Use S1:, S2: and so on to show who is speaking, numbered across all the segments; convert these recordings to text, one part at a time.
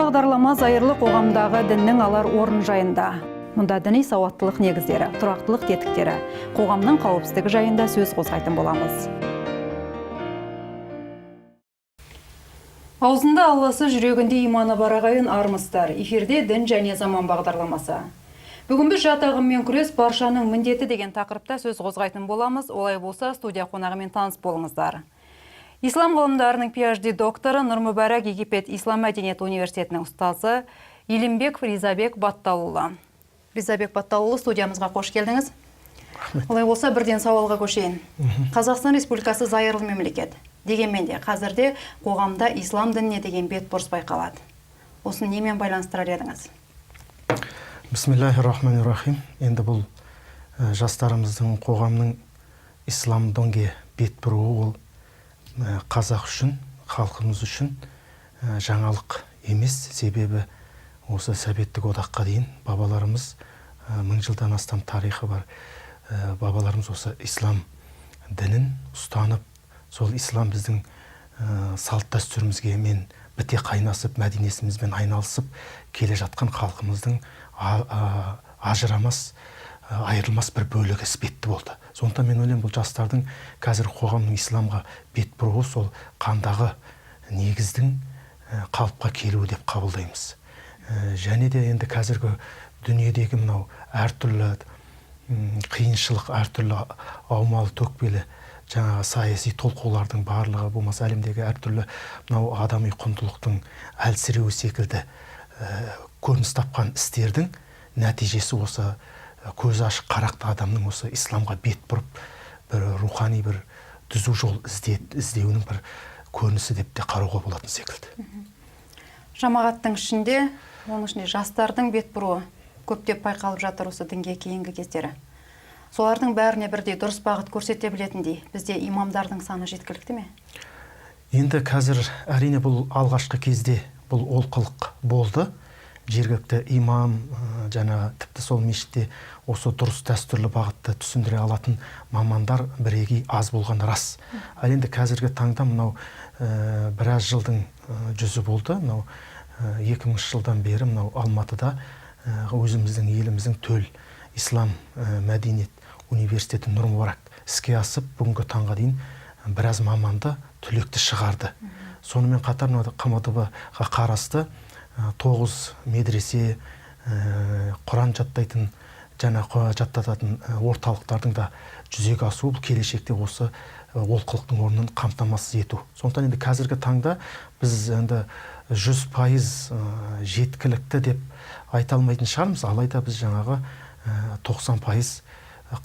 S1: Бағдарлама зайырлы қоғамдағы діннің алар орын жайында. Мұнда діни сауаттылық негіздері, тұрақтылық тетіктері, қоғамның қауіпсіздігі жайында сөз қозғайтын боламыз. Аузында Алласы, жүрегінде иманы бар ағайын, армысыздар. Эфирде «Дін және заман» бағдарламасы. Бүгін біз «Жат ағыммен күрес – баршаның міндеті» деген тақырыпта сөз қозғайтын боламыз. Олай болса, студия қонағымен таныс болыңыздар. Ислам ғылымдарының PhD докторы, Нұр Египет Ислам мәдениеті университетінің ұстазы Илімбек Ризабек Батталұлы. Ризабек Батталұлы, студиямызға қош келдіңіз. Олай болса, бірден сауалға көшейін. Қазақстан Республикасы зайырлы мемлекет. Дегенмен де қазірде қоғамда ислам дініне деген бетбұрыс байқалады. Осыны немен байланыстырар едіңіз?
S2: Бисмиллахи рахмани рахим. Енді бұл жастарымыздың, қоғамның ислам дінге бет бұруы, ол қазақ үшін, халқымыз үшін жаңалық емес. Себебі осы Советтік одаққа дейін бабаларымыз, 1000 жылдан астам тарихы бар бабаларымыз осы ислам дінін ұстанып, сол ислам біздің салт дәстүрімізге мен біте қайнасып, мәдениетімізбен айналысып келе жатқан халқымыздың ажырамас, айырылмас бір бөлігі іспетті болды. Сондықтан мен ойлаймын, бұл жастардың, қазір қоғамның исламға бет бұруы сол қандағы негіздің қалыпқа келуі деп қабылдаймыз. Және де енді қазіргі дүниедегі мынау әртүрлі қиыншылық, әртүрлі аумалы төкпелі жаңағы саяси толқулардың барлығы, болмаса әлемдегі әртүрлі мынау адами құндылықтың әлсіреуі секілді көрініс тапқан істердің нәтижесі осы көзі ашық қарақты адамның осы исламға бет бұрып, бір рухани бір түзу жол іздеуінің бір көрінісі деп те қарауға болатын секілді.
S1: Жамағаттың ішінде, оның ішінде жастардың бет бұруы көптеп байқалып жатыр осы дінге кейінгі кездері. Солардың бәріне бірдей дұрыс бағыт көрсете білетіндей бізде имамдардың саны жеткілікті ме?
S2: Енді қазір, әрине, бұл алғашқы кезде бұл олқылық болды. Жергілікті имам жаңа тіпті сол мешітте осы дұрыс дәстүрлі бағытты түсіндіре алатын мамандар бірегей аз болғаны рас. Ал енді қазіргі таңда мынау біраз жылдың жүзі болды, мынау 2000 жылдан бері мынау Алматыда өзіміздің еліміздің төл ислам мәдениет университеті Нұр Мүбарак іске асып, бүгінгі таңға дейін біраз маманды, түлекті шығарды. Сонымен қатар мынау ҚМДБ-ға қарасты тоғыз медресе, құран жаттайтын жаңа жаттататын орталықтардың да жүзеге асуы бұл келешекте осы олқылықтың орнын қамтамасыз ету. Сондықтан енді қазіргі таңда біз енді 100% жеткілікті деп айта алмайтын шығармыз, алайда біз жаңағы 90%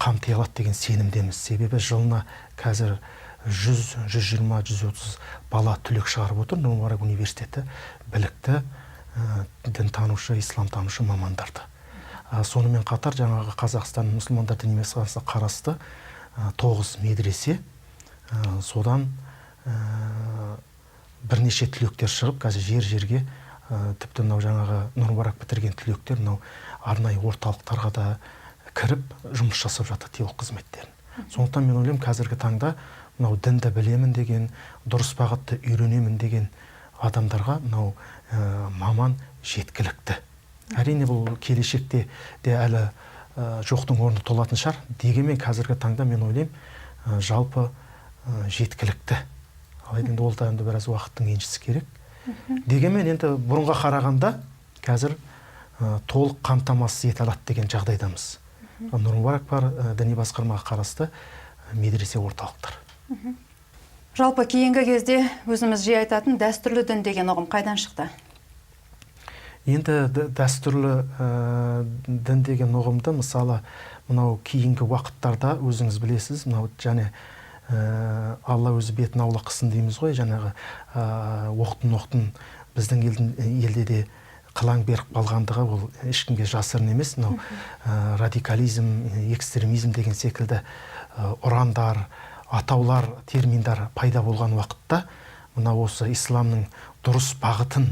S2: қамти алады деген сенімдеміз. Себебі жылына қазір 100, 120, 130 бала түлек шығарып отыр Нұр Мүбарак университеті, білікті дінтанушы, исламтанушы мамандарды. Сонымен қатар жаңағы Қазақстан мұсылмандар діни басқармасына қарасты тоғыз медресе, содан бірнеше түлектер шығып, қазір жер жерге, тіпті мынау жаңағы Нұр Мүбарак бітірген түлектер мынау арнайы орталықтарға да кіріп жұмыс жасап жатыр, теолог қызметтерін. Сондықтан мен ойлаймын, қазіргі таңда мынау дінді білемін деген, дұрыс бағытты үйренемін деген адамдарға мынау маман жеткілікті. Әрине, бұл келешекте де әлі жоқтың орны толатын шығар. Дегенмен қазіргі таңда мен ойлаймын, жалпы жеткілікті. Алайда енді ол да енді біраз уақыттың еншісі керек. Дегенмен енді бұрынға қарағанда қазір толық қамтамасыз ете алады деген жағдайдамыз. Нұр Мүбарак бар, діни басқармаға қарасты медресе, орталықтар.
S1: Жалпы кейінгі кезде өзіміз жиі айтатын дәстүрлі дін деген ұғым қайдан шықты?
S2: Енді дәстүрлі дін деген ұғымды, мысалы, мынау кейінгі уақыттарда, өзіңіз білесіз, мынау және Алла өзі бетін аулақ қылсын дейміз ғой, жаңағы оқтын оқтын біздің елдің, елде де қылаң беріп қалғандығы ол ешкімге жасырын емес. Мынау радикализм, экстремизм деген секілді ұрандар, атаулар, терминдар пайда болған уақытта мына осы исламның дұрыс бағытын,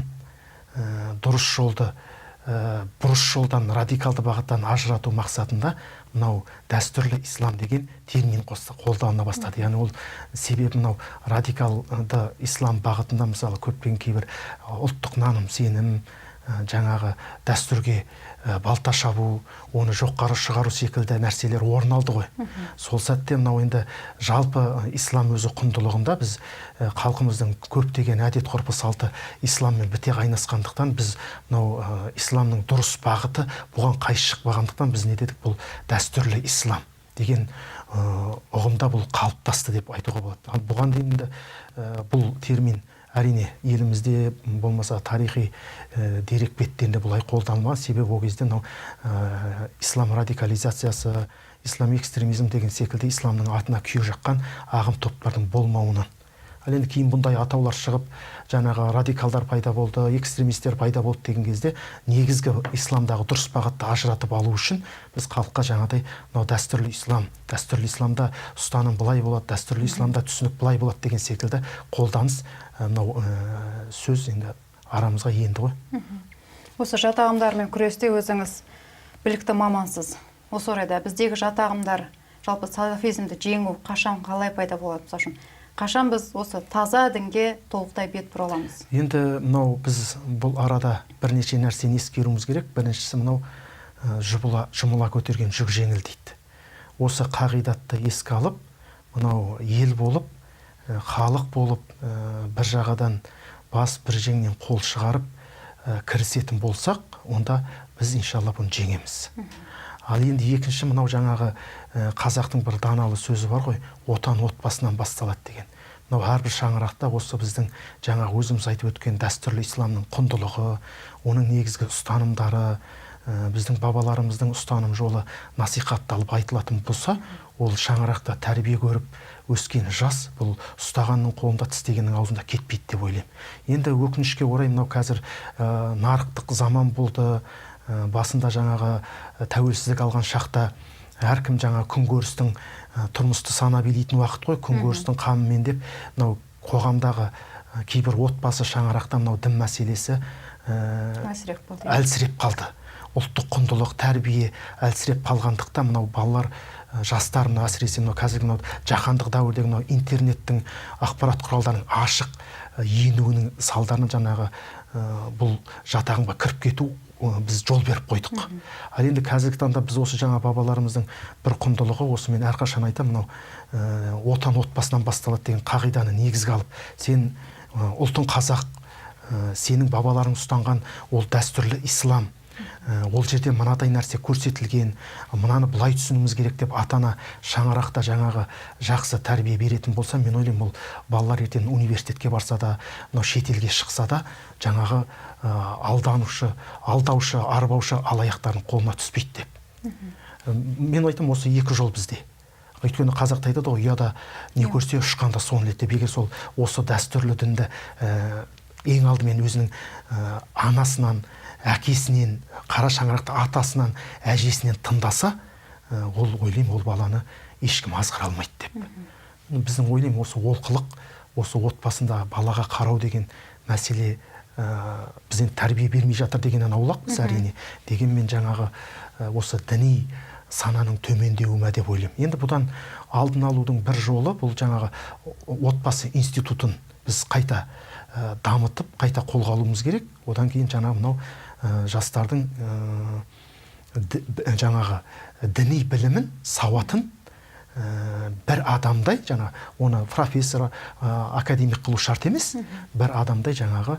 S2: дұрыс жолды бұрыс жолдан, радикалды бағыттан ажырату мақсатында мынау дәстүрлі ислам деген термин қолданыла бастады. Яғни ол себебі мынау радикалды ислам бағытында мысалы көптеген кейбір ұлттық наным, сенім, жаңағы дәстүрге балта шабу, оны жоққа шығару секілді нәрселер орын алды ғой. Сол сәтте мынау енді жалпы ислам өзі құндылығында біз халқымыздың көптеген әдет ғұрпы салты исламмен біте қайнасқандықтан біз мынау исламның дұрыс бағыты бұған қайшы шықпағандықтан біз не дедік, бұл дәстүрлі ислам деген ұғымда бұл қалыптасты деп айтуға болады. Ал бұған дейін де бұл термин әрине елімізде болмаса тарихи дерек беттерінде бұлай қолданылмаған. Себебі ол кезде мынау ислам радикализациясы, ислам экстремизм деген секілді исламның атына күйе жаққан ағым топтардың болмауынан. Ал енді кейін бұндай атаулар шығып, жаңағы радикалдар пайда болды, экстремистер пайда болды деген кезде негізгі исламдағы дұрыс бағытты ажыратып алу үшін біз халыққа жаңағыдай мынау дәстүрлі ислам, дәстүрлі исламда ұстаным былай болады, дәстүрлі исламда түсінік былай болады деген секілді қолданыс мынау сөз енді арамызға енді ғой.
S1: Осы жат ағымдармен күресте өзіңіз білікті мамансыз. Осы орайда біздегі жат ағымдар, жалпы салафизмді жеңу қашан қалай пайда болады? Мысалы үшін, қашан біз осы таза дінге толықтай бет бұра аламыз?
S2: Енді мынау біз бұл арада бірнеше нәрсені ескеруіміз керек. Біріншісі мынау жұмыла көтерген жүк жеңіл дейді. Осы қағидатты еске алып, мынау ел болып, халық болып, бір жағадан бас, бір жеңнен қол шығарып, кірісетін болсақ, онда біз иншалла бұны жеңеміз. Ал енді екінші мынау жаңағы қазақтың бір даналы сөзі бар ғой, отан отбасынан басталады деген. Мынау әрбір шаңырақта осы біздің жаңағы өзіміз айтып өткен дәстүрлі исламның құндылығы, оның негізгі ұстанымдары, біздің бабаларымыздың ұстаным жолы насихатталып айтылатын болса, ол шаңырақта тәрбие көріп өскен жас бұл ұстағанның қолында, тістегеннің аузында кетпейді деп ойлаймын. Енді өкінішке орай мынау қазір нарықтық заман болды, басында жаңағы тәуелсіздік алған шақта әркім жаңа күнкөрістің, тұрмысты сана билейтін уақыт қой, күнкөрістің қамымен деп мынау қоғамдағы кейбір отбасы шаңырақта мынау дін мәселесі
S1: әлсіреп қалды.
S2: Әлсіреп қалды. Ұлттық құндылық, тәрбие әлсіреп қалғандықтан мынау балалар, жастар, мынау әсіресе мынау қазіргі мынау жаһандық дәуірдегі мынау интернеттің ақпарат құралдарының ашық енуінің салдарынан жаңағы бұл жат ағымға кіріп кету біз жол беріп қойдық. Ал енді қазіргі таңда біз осы жаңа бабаларымыздың бір құндылығы, осы мен әрқашан айтамын, мынау отан отбасынан басталады деген қағиданы негізге алып, сен ұлтың қазақ, сенің бабаларың ұстанған ол дәстүрлі ислам, ол жерде мынадай нәрсе көрсетілген, мынаны былай түсінуіміз керек деп ата-ана шаңырақта жаңағы жақсы тәрбие беретін болса, мен ойлаймын, ол балалар ертең университетке барса да, мынау шетелге шықса да, жаңағы алданушы, алдаушы, арбаушы алаяқтардың қолына түспейді деп. Мен айтамын, осы екі жол бізде. Өйткені қазақта айтады ғой, ұяда не көрсе ұшқанда соны іледі деп. Егер сол осы дәстүрлі дінді ең алдымен өзінің анасынан, әкесінен, қара шаңырақта атасынан, әжесінен тыңдаса, ол ойлаймын, ол баланы ешкім азғыра алмайды деп. Біздің ойлаймын, осы олқылық, осы отбасында балаға қарау деген мәселе, біз енді тәрбие бермей жатыр дегеннен аулақпыз әрине. Дегенмен жаңағы осы діни сананың төмендеуі ме деп ойлаймын. Енді бұдан алдын алудың бір жолы бұл жаңағы отбасы институтын біз қайта дамытып, қайта қолға алуымыз керек. Одан кейін жаңағы мынау жастардың жаңағы діни білімін, сауатын бір адамдай, жаңа оны профессор, академик қылу шарт емес, бір адамдай жаңағы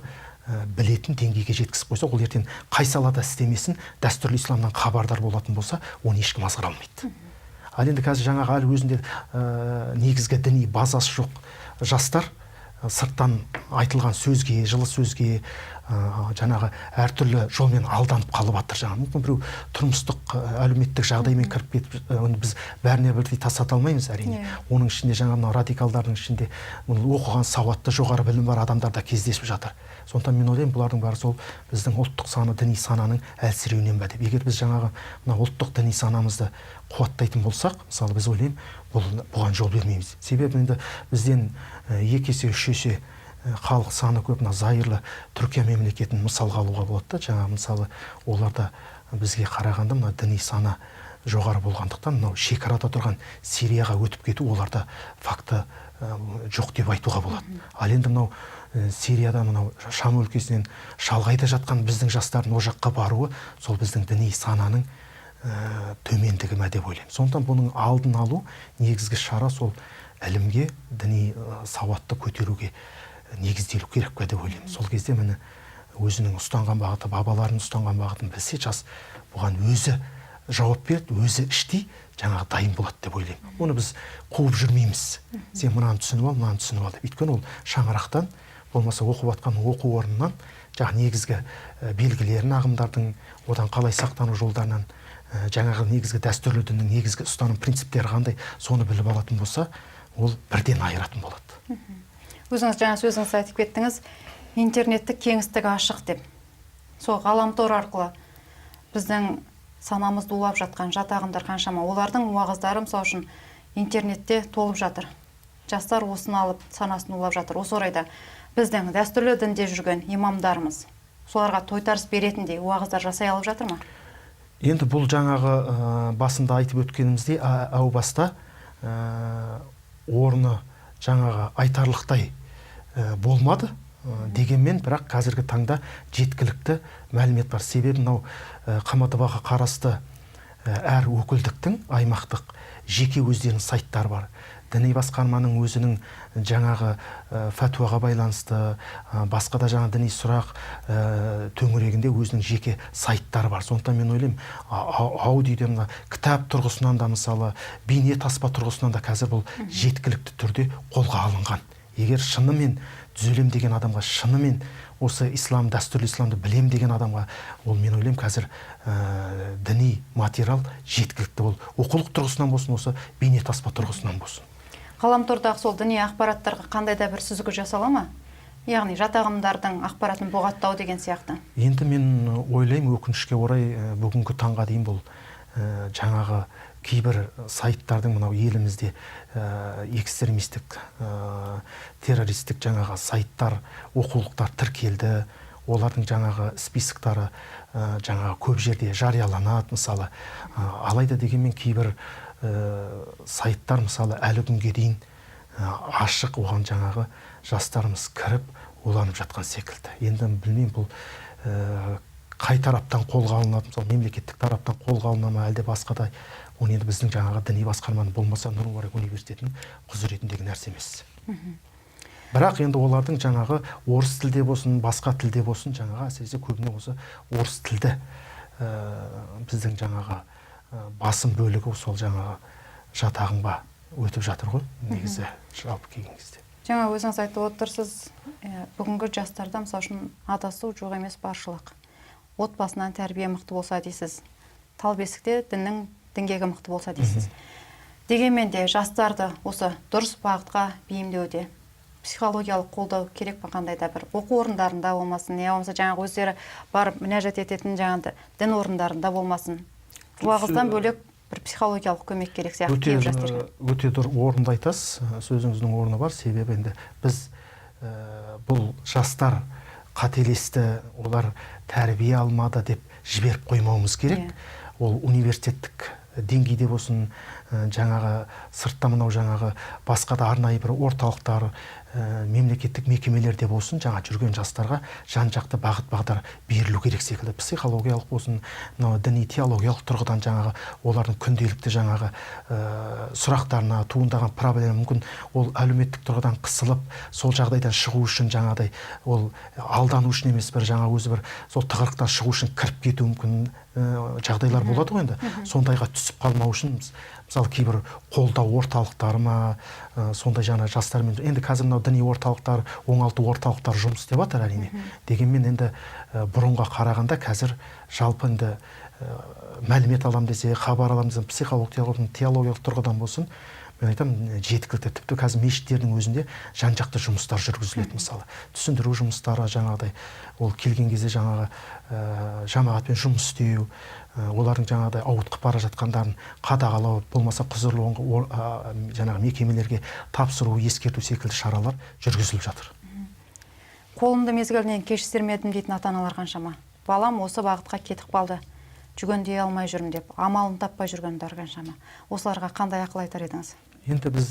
S2: білетін деңгейге жеткізіп қойса, ол ертең қай салада істемесін, дәстүрлі исламнан хабардар болатын болса, оны ешкім азғыра алмайды. Ал енді қазір жаңағы әлі өзінде негізгі діни базасы жоқ жастар сырттан айтылған сөзге, жылы сөзге, жаңағы әртүрлі жолмен алданып қалып жатыр. Жаңағы мүмкін біреу тұрмыстық, әлеуметтік жағдаймен кіріп кетіп, оны біз бәріне бірдей тастата алмаймыз әрине. Оның ішінде жаңа мынау радикалдардың ішінде оқыған сауатты, жоғары білімі бар адамдар да кездесіп жатыр. Сондықтан мен ойлаймын, бұлардың бәрі сол біздің ұлттық саны, діни сананың әлсіреуінен бе деп. Егер біз жаңағы мына ұлттық діни санамызды қуаттайтын болсақ, мысалы біз ойлаймын, бұған жол бермейміз. Себебі енді бізден екі есе, үш есе халық саны көп, мына зайырлы Түркия мемлекетін мысалға алуға болады да. Жаңа мысалы оларда бізге қарағанда мына діни сана жоғары болғандықтан, мынау шекарада тұрған Сирияға өтіп кету оларда факті жоқ деп айтуға болады. Ал енді мынау Сирияда, мынау Шам өлкесінен шалғайда жатқан біздің жастардың ол жаққа баруы сол біздің діни сананың төмендігі ме деп ойлаймын. Сондықтан бұның алдын алу негізгі шара сол ілімге, діни сауатты көтеруге негізделу керек пе деп ойлаймын. Сол кезде міне өзінің ұстанған бағыты, бабаларының ұстанған бағытын білсе, жас бұған өзі жауап береді, өзі іштей жаңағы дайын болады деп ойлаймын. Оны біз қуып жүрмейміз. Сен мынаны түсініп ал, мынаны түсініп ал деп. Өйткені ол шаңырақтан, болмаса оқып жатқан оқу орнынан жаңағы негізгі белгілерін ағымдардың, одан қалай сақтану жолдарынан, жаңағы негізгі дәстүрлі діннің негізгі ұстаным принциптері қандай, соны біліп алатын болса, ол бірден айыратын болады.
S1: Өзіңіз жаңа сөзіңізде айтып кеттіңіз, интернеттік кеңістік ашық деп. Сол ғаламтор арқылы біздің санамызды улап жатқан жат ағымдар қаншама, олардың уағыздары мысалы үшін интернетте толып жатыр. Жастар осыны алып санасын улап жатыр. Осы орайда біздің дәстүрлі дінде жүрген имамдарымыз соларға тойтарыс беретіндей уағыздар жасай алып жатыр ма?
S2: Енді бұл жаңағы басында айтып өткеніміздей, әу баста орны жаңағы айтарлықтай болмады. Дегенмен, бірақ қазіргі таңда жеткілікті мәлімет бар. Себебі мынау ҚМДБ-ға қарасты әр өкілдіктің аймақтық жеке өздерінің сайттары бар. Діни басқарманың өзінің жаңағы фәтуаға байланысты, басқа да жаңа діни сұрақ төңірегінде өзінің жеке сайттары бар. Сондықтан мен ойлаймын, аудио мына кітап тұрғысынан да, мысалы, бейне таспа тұрғысынан да қазір бұл жеткілікті түрде қолға алынған. Егер шынымен түзелем деген адамға, шынымен осы ислам, дәстүрлі исламды білем деген адамға, ол мен ойлаймын қазір діни материал жеткілікті. Ол оқулық тұрғысынан болсын, осы бейне таспа тұрғысынан болсын.
S1: Ғаламтордағы сол діни ақпараттарға қандай да бір сүзгі жасала ма? Яғни жат ағымдардың ақпаратын бұғаттау деген сияқты.
S2: Енді мен ойлаймын, өкінішке орай, бүгінгі таңға дейін бұл жаңағы кейбір сайттардың мынау елімізде экстремистік, террористік жаңағы сайттар, оқулықтар тіркелді. Олардың жаңағы списоктары жаңағы көп жерде жарияланады, мысалы. Алайда дегенмен кейбір сайттар, мысалы, әлі күнге дейін ашық, оған жаңағы жастарымыз кіріп уланып жатқан секілді. Енді білмеймін, бұл қай тараптан қолға алынады, мысалы, мемлекеттік тараптан қолға алына ма, әлде басқа да, оны енді біздің жаңағы діни басқарманың, болмаса Нұр Мүбарак университетінің құзыретіндегі нәрсе емес. Бірақ енді олардың жаңағы орыс тілде болсын, басқа тілде болсын, жаңағы әсіресе көбіне осы орыс тілді біздің жаңағы басым бөлігі сол жаңағы жат ағымға өтіп жатыр ғой, негізі жалпы келген кезде.
S1: Жаңа өзіңіз айтып отырсыз, бүгінгі жастарда мысалы үшін адасу жоқ емес, баршылық. Отбасынан тәрбие мықты болса дейсіз, тал бесікте діннің діңгегі мықты болса дейсіз. Дегенмен де жастарды осы дұрыс бағытқа бейімдеуде психологиялық қолдау керек пе, қандай да бір оқу орындарында болмасын, не болмаса жаңағы өздері барып мінәжат ететін жаңағы дін орындарында болмасын, уағыздан бөлек бір психологиялық көмек керек сияқты кейбір жастарға.
S2: Өте орынды айтасыз, сөзіңіздің орны бар. Себебі енді біз бұл жастар қателесті, олар тәрбие алмады деп жіберіп қоймауымыз керек. Ол университеттік деңгейде болсын, жаңағы сыртта мынау жаңағы басқа да арнайы бір орталықтар, мемлекеттік мекемелерде болсын, жаңа жүрген жастарға жан-жақты бағыт-бағдар берілу керек секілді. Психологиялық болсын, мынау діни теологиялық тұрғыдан жаңағы олардың күнделікті жаңағы сұрақтарына туындаған проблема, мүмкін ол әлеуметтік тұрғыдан қысылып, сол жағдайдан шығу үшін жаңағыдай ол алдану үшін емес, бір жаңа өзі бір сол тығырықтан шығу үшін кіріп кетуі мүмкін жағдайлар болады ғой енді. Сондайға түсіп қалмау үшін мысалы кейбір қолдау орталықтары ма, сондай жаңа жастармен енді қазір мынау діни орталықтар, оңалту орталықтар жұмыс істеп жатыр әрине. Дегенмен енді бұрынға қарағанда қазір жалпы енді мәлімет алам десе, хабар алам десе, психологиялық, теологиялық тұрғыдан болсын, мен айтамын, жеткілікті. Тіпті қазір мешіттердің өзінде жан-жақты жұмыстар жүргізіледі, мысалы. Түсіндіру жұмыстары жаңағыдай, ол келген кезде жаңағы жамағатпен жұмыс істеу, олардың жаңағыдай ауытқып бара жатқандарын қадағалау, болмаса құзырлы жаңағы мекемелерге тапсыру, ескерту секілді шаралар жүргізіліп жатыр.
S1: Қолымды мезгілінен кеш сермедім дейтін ата-аналар қаншама? Балам осы бағытқа кетіп қалды. Жүгендей алмай жүрмін деп, амалын таппай жүргендер қаншама. Осыларға қандай ақыл айтар едіңіз?
S2: Енді біз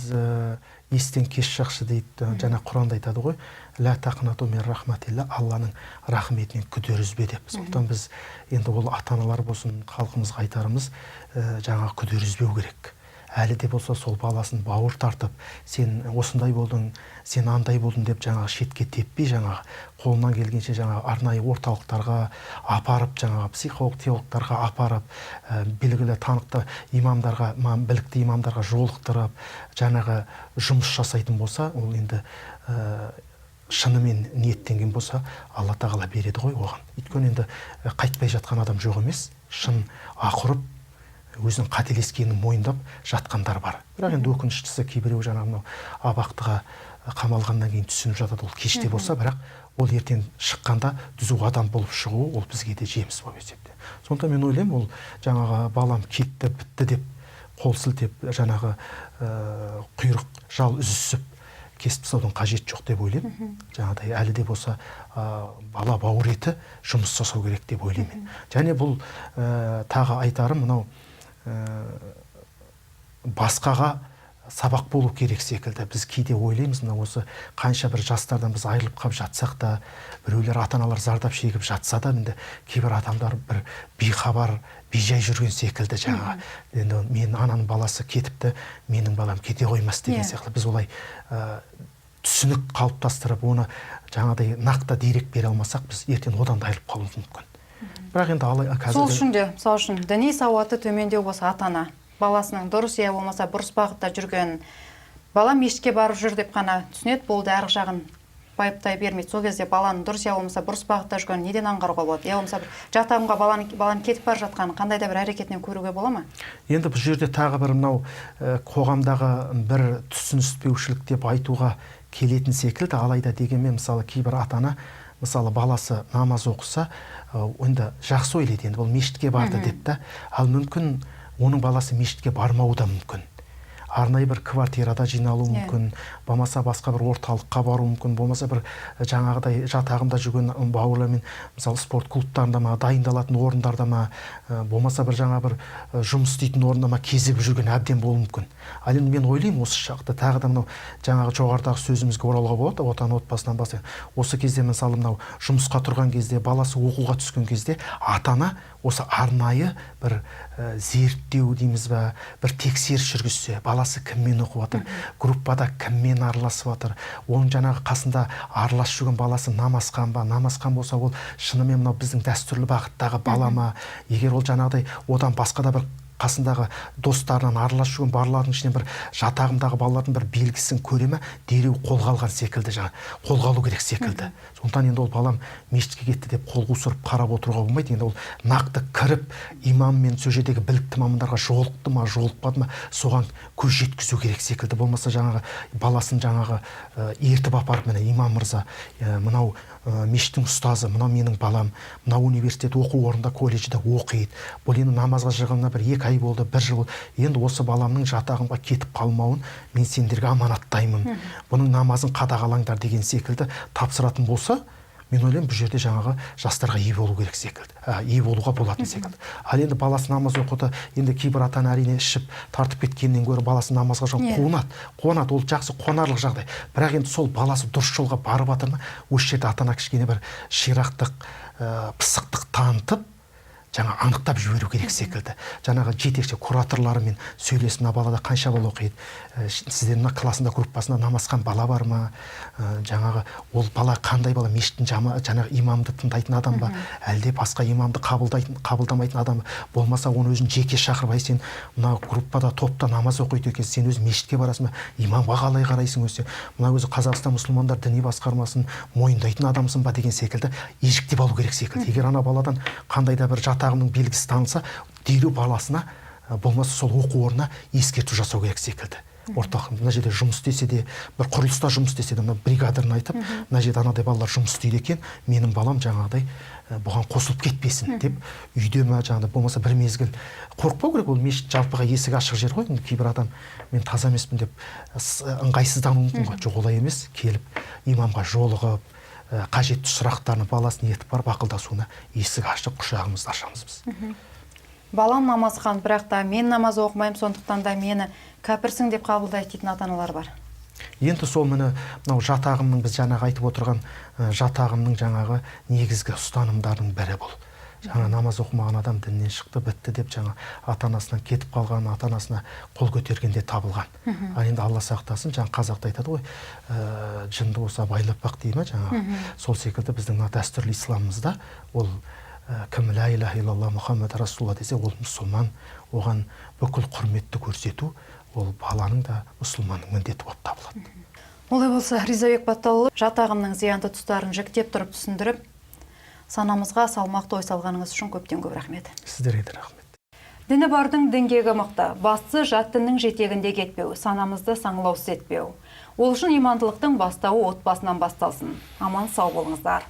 S2: естен кеш жақсы дейді, жаңа Құранда айтады ғой, лә тақнату мин рахматилла, Алланың рахметінен күдер үзбе деп. Сондықтан біз енді ол ата-аналар болсын, халқымызға айтарымыз, жаңа күдер үзбеу керек. Әлі де болса сол баласын бауыр тартып, сен осындай болдың, сен андай болдың деп жаңағы шетке теппей, жаңағы қолынан келгенше жаңағы арнайы орталықтарға апарып, жаңағы психолог, теологтарға апарып, белгілі танықты имамдарға, білікті имамдарға жолықтырып, жаңағы жұмыс жасайтын болса, ол енді шынымен ниеттенген болса, Алла тағала береді ғой оған. Өйткені енді қайтпай жатқан адам жоқ емес, шын ақырып, өзінің қателескенін мойындап жатқандар бар. Бірақ енді өкініштісі кейбіреу жаңағы мынау абақтыға қамалғаннан кейін түсініп жатады, ол кеште болса, бірақ ол ертең шыққанда түзу адам болып шығуы ол бізге де жеміс болып есептеледі. Сондықтан мен ойлаймын, ол жаңағы балам кетті, бітті деп қол сілтеп, жаңағы құйрық жал үзісіп кесіп тастаудың қажеті жоқ деп ойлаймын. Жаңағыдай әлі де болса, бала бауыр еті жұмыс жасау керек деп ойлаймын. Және бұл тағы айтарым, мынау басқаға сабақ болу керек секілді. Біз кейде ойлаймыз, мына осы қанша бір жастардан біз айырылып қалып жатсақ та, біреулер ата-аналар зардап шегіп жатса да, енді кейбір адамдар бір бейхабар, бейжай жүрген секілді жаңағы. Енді менің ананың баласы кетіпті, менің балам кете қоймас деген сияқты. Біз олай түсінік қалыптастырып, оны жаңағыдай нақты дерек бере алмасақ, біз ертең одан да айырылып қалуымыз мүмкін. Бірақ енді алай, қазіргі
S1: Сол үшін де, мысал үшін, діни сауаты төмендеу болса, ата-ана баласының дұрыс я болмаса бұрыс бағытта жүргенін, бала мешітке барып жүр деп қана түсінеді, болды, арғы жағын байыптай бермейді. Сол кезде баланың дұрыс я болмаса бұрыс бағытта жүргенін неден аңғаруға болады? Я болмаса бір жат ағымға баланың кетіп бара жатқанын қандай да бір әрекетінен көруге бола ма?
S2: Енді бұл жерде тағы бір мынау қоғамдағы бір түсініспеушілік деп айтуға келетін секілді. Алайда дегенмен, мысалы, кейбір ата-ана, мысалы, баласы намаз оқыса, енді жақсы ойлайды, енді бұл мешітке барды деп та. Ал мүмкін оның баласы мешітке бармауы да мүмкін. Арнайы бір квартирада жиналуы мүмкін, болмаса басқа бір орталыққа баруы мүмкін, болмаса бір жаңағыдай жат ағымда жүрген бауырлармен, мысалы, спорт клубтарында ма, дайындалатын орындарда ма, болмаса бір жаңа бір жұмыс істейтін орында ма кезігіп жүрген әбден болуы мүмкін. Ал енді мен ойлаймын, осы шақта тағы да мынау жаңағы жоғарыдағы сөзімізге оралуға болады, отан отбасынан бастап. Осы кезде, мысалы, мынау жұмысқа тұрған кезде, баласы оқуға түскен кезде ата-ана осы арнайы бір зерттеу дейміз ба, бір тексеріс жүргізсе, баласы кіммен оқып жатыр, группада кіммен араласып жатыр, оның жаңағы қасында араласып жүрген баласы намазхан ба, намазхан болса, ол шынымен мынау біздің дәстүрлі бағыттағы бала ма, егер ол жаңағыдай одан басқа да бір қасындағы достарынан араласып жүрген балалардың ішінен бір жат ағымдағы балалардың бір белгісін көре ме, дереу қолға алған секілді, жаңа қолға алу керек секілді. Сондықтан енді ол балам мешітке кетті деп қол қусырып қарап отыруға болмайды. Енді ол нақты кіріп имаммен сол жердегі білікті мамандарға жолықты ма, жолықпады ма, соған көз жеткізу керек секілді. Болмаса жаңағы баласын жаңағы ертіп апарып, міне имам мырза, мынау мешіттің ұстазы, мынау менің балам, мынау университет оқу орнында, колледжде оқиды, бұл енді намазға жығылғанына бір 2 ай болды, 1 жыл, енді осы баламның жат ағымға кетіп қалмауын мен сендерге аманаттаймын, бұның намазын қадағалаңдар деген секілді тапсыратын болса, мен ойлаймын, бұл жерде жаңағы жастарға ие болу керек секілді, ие болуға болатын секілді. Ал енді баласы намаз оқыды, енді кейбір ата-ана әрине ішіп тартып кеткеннен гөрі баласы намазға жауып қуанады, қуанады, ол жақсы, қуанарлық жағдай. Бірақ енді сол баласы дұрыс жолға барып жатыр ма, осы жерде ата-ана кішкене бір ширақтық, пысықтық танытып, жаңа анықтап жіберу керек секілді. Жаңағы жетекші кураторларымен сөйлесіп, мына балада қанша бала оқиды, сіздер мына классында, группасында намазхан бала бар ма, жаңағы ол бала қандай бала, мешіттің жаңағы имамды тыңдайтын адам ба, әлде басқа имамды қабылдамайтын адам ба, болмаса оны өзін жеке шақырып, ай сен мына группада, топта намаз оқиды екенсің, сен өзің мешітке барасың ба, имамға қалай қарайсың өзі, мына өзі Қазақстан мұсылмандар діни басқармасын мойындайтын адамсың ба деген секілді ежіктеп алу керек секілді. Егер ана баладан қандай да бір жат ағымның белгісі танылса, дереу баласына, болмаса сол оқу орнына ескерту жасау керек секілді. Орталық мына жерде жұмыс істесе де, бір құрылыста жұмыс істесе де, мына бригадирін айтып, мына жерде анадай балалар жұмыс істейді екен, менің балам жаңағыдай бұған қосылып кетпесін деп үйде ма жаңағыдай болмаса бір мезгіл қорықпау керек. Ол мешіт жалпыға есігі ашық жер ғой. Енді кейбір адам мен таза емеспін деп ыңғайсыздануы мүмкін ғой. Жоқ, олай емес, келіп имамға жолығып, қажетті сұрақтарын баласын ертіп барып ақылдасуына есік ашық, құшағымызды ашамыз біз.
S1: Балам намазхан, бірақ та мен намаз оқымаймын, сондықтан да мені кәпірсің деп қабылдайды дейтін ата-аналар бар.
S2: Енді сол міне мынау жат ағымның, біз жаңағы айтып отырған жат ағымның жаңағы негізгі ұстанымдарының бірі бұл. Жаңа намаз оқымаған адам діннен шықты, бітті деп жаңа ата-анасынан кетіп қалған, ата-анасына қол көтергенде табылған. Ал енді Алла сақтасын, жаңа қазақта айтады ғой, жынды болса байлап бақ дей ма жаңағы. Сол секілді біздің мына дәстүрлі исламымызда ол кім ля иляха иллалла Мұхаммед расулалла десе, ол мұсылман, оған бүкіл құрметті көрсету ол баланың да, мұсылманның міндеті болып табылады.
S1: Олай болса, Ризабек Батталұлы, жат ағымның зиянды тұстарын жіктеп тұрып түсіндіріп, санамызға салмақты ой салғаныңыз үшін көптен көп рахмет.
S2: Сіздерге де рахмет.
S1: Діні бардың діңгегі мықты, бастысы жат діннің жетегінде кетпеу, санамызды саңылаусыз етпеу. Ол үшін имандылықтың бастауы отбасынан басталсын. Аман сау болыңыздар.